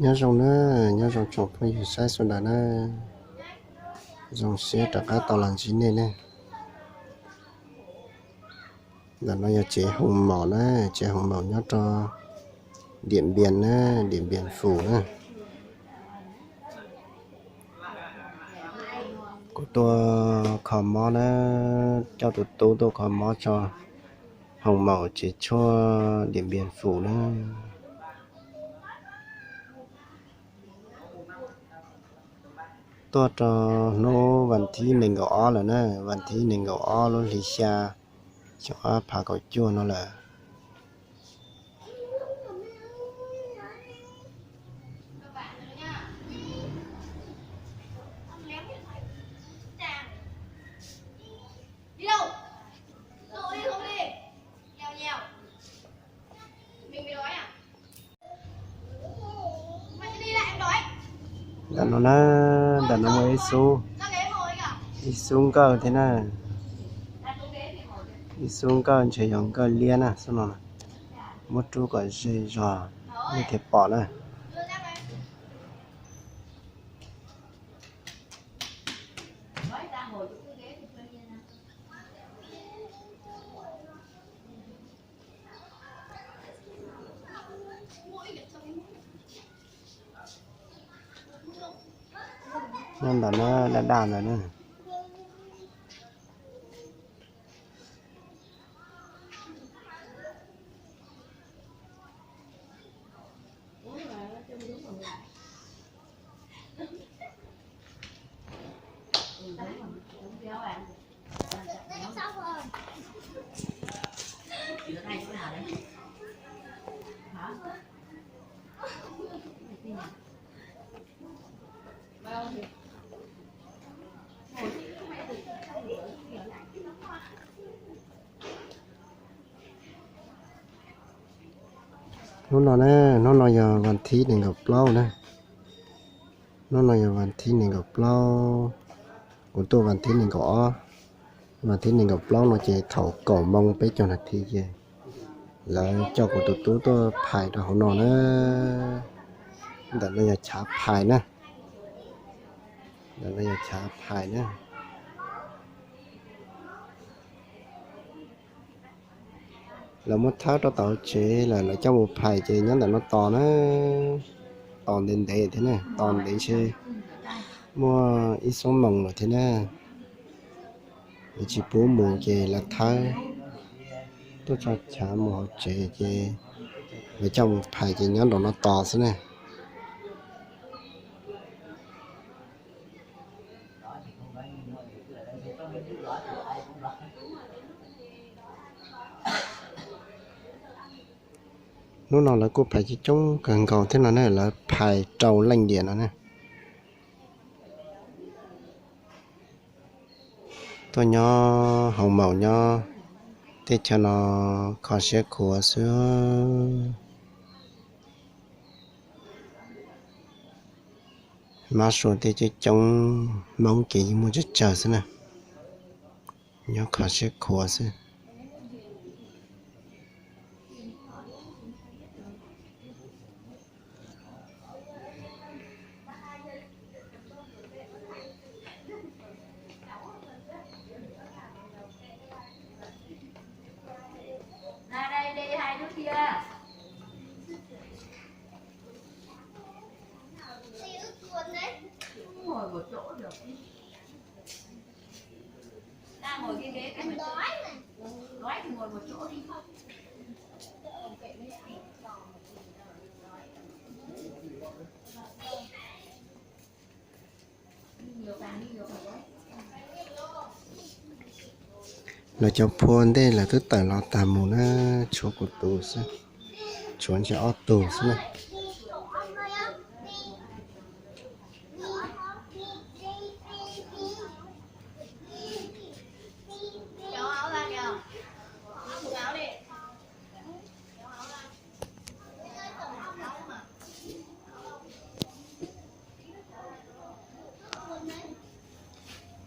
Nyob zoo na, nyob zoo tsoom phooj ywg saib sawv daws na, zoo siab rov qab tau los ntsib nej ne. Ntawm no yog tsev hoos maum na, tsev hoos maum nyob rau Diam Npias na, Diam Npias Fum na. Kuv tuaj kho mob na, coj tus tub tuaj kho mob tso, hoos maum tsev tshuaj Diam Npias Fum na. Tuaj rau hnub vas thib nees nkaum ob lawm na, vas thib nees nkaum ob lub hli xya, xyoo ob phav kaum cuaj no lawm. Ntawm no na, ntawm no muaj ib xub, ib xub nkawj thiab na. Ib xub nkawj ntshe yog nkawj liab na, xub no muab rub kom ze zog nej thiaj pom na. Nyob ntawm na, daj daj ntawd na. Hnub no na, hnub no yog vas thib nees nkaum plaub na. Hnub no yog vas thib nees nkaum plaub, kuv tuaj vas thib nees nkaum ob. Vas thib nees nkaum plaub no ces thaum kaum moo peb caug nas this ces lawv coj kuv tus tub tuaj phais rau hauv no na. Ntawm no yog chav phais na. Ntawm no yog chav phais na. Lawv muab thawb rau tom tsev lawm, lawv coj mus phais ces nyob ntawm no tos na. Tos ntev ntev thiab na, tos ntev ntshe muaj ib xuab moos lawm thiab na. Lawv tsis pub mus ces lawv thawb tuaj tso chav mus hauv tsev ces lawv coj mus phais ces nyob nraum no tos xwb na. Hnub no lawv kuj phais coob coob kawg nkaus thiab no na, lawv phais rau leej diam no na. Tuaj nyob hoos maum nyob teb chaws no kho siab khuav xwb. Mab sua tej coob coob, Hmoob ces yeej muaj tsawg tsawg xwb na. Nyob kho siab khuav xwb. Lawv cov phua ntej lawv twb tawm los tag mus na, tshuav kuv tus xwb, tshuav ntshe ob tug xwb na.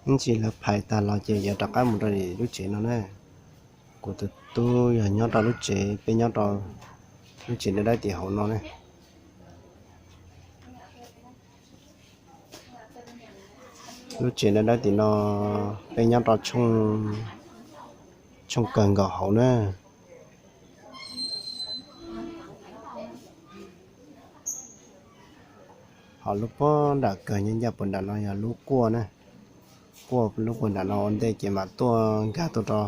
Ib ntsis lawv phais tag los ces yuav rov qab mus rau lub tsev no na. Kuv tus tub yog nyob rau lub tsev, peb nyob rau lub tsev dawb dawb tim hauv no ne. Lub tsev dawb dawb tim no, peb nyob rau tshooj kawg nkaus hauv na. Ho lub puag nram kawg nyob ncaj puag nram no yog lub quaj na. Quaj lub puag nram no ua ntej ces mam tuaj nkag tuaj rau,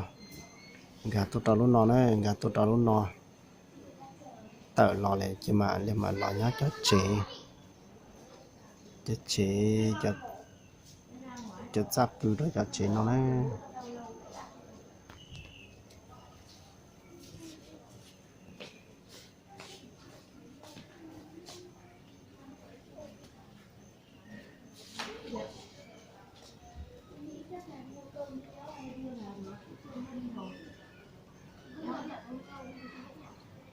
nkag tuaj rau lub no na, nkag tuaj rau lub no. Tawm los lawm ces mam li mam los nyob cov tsev, cov tsev, cov txaj pw rau cov tsev no na.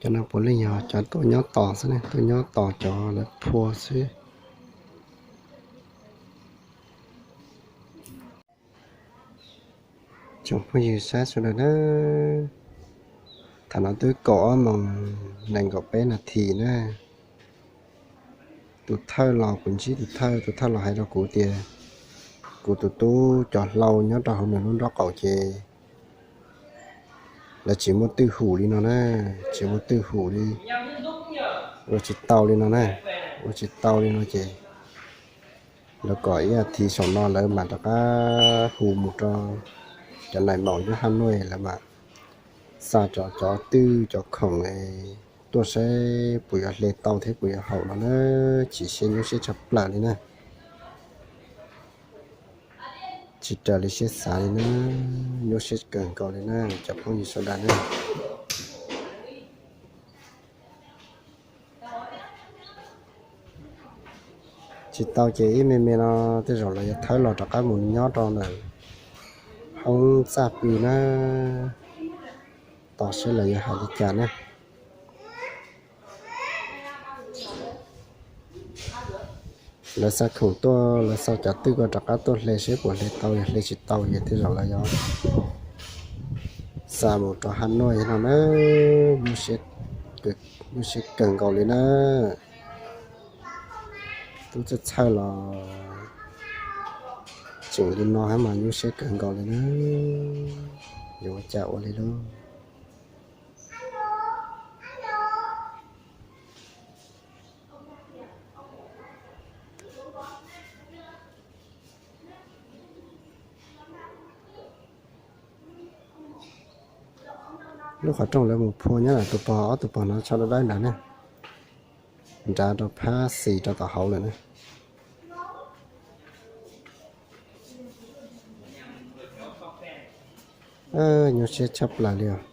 Cov no puav leej yog cov tuaj nyob tos xwb ne, tuaj nyob tos cov lawv phua xwb. Tsoom phooj ywg saib sawv daws na, thaum no twb kaum ob moos nees nkaum peb nas this na. Tus thawj los kuv ntsib tus thawj, tus thawj los hais rau kuv tias kuv tus tub cov hlau nyob rau hauv nws lub nraub qaum ces lawv tsis muaj twj hum li no na, tsis muaj twj hum li, ua tsis tau li no na, ua tsis tau li no ces lawv kom ib as thiv saum no lawv mam rov qab hu mus rau cov nais maum nyob Haj Nuaj, lawv mam xa cov, cov twj cov khoom tuaj saib puas yuav hle tau thiab puas yuav haum no na. Chim siab nyuaj siab tshaj plaws li na, tsis raws li siab xav li na, nyuaj siab kawg nkaus li na cov phooj ywg sawv daws na. Tsis tau ces ib me me no tej zaum lawv yuav thawb los rov qab mus nyob rau ntawm hoob txaj pw na, tos seb lawv yuav hais li cas na. Lawv xa khoom tuaj, lawv xa cov twj ko rov qab tuaj hle seb puas hle tau, yog hle tsis tau ces tej zaum lawv yuav xa mus rau Haj Nuaj no na. Nyuaj siab kawg nkaus li na. Tub txawj txhawj los tseem li no thiab mas nyuaj siab kawg nkaus li na. Yuav ua cas ua li lauj. Lub qhov rooj lawv mus phua nyob ntawm tus pog, ob tug pog no tsho dawb dawb nrad ne, nrad rau phab xis rau tom hauv lawm na. Nyuaj siab tshaj plaws li os.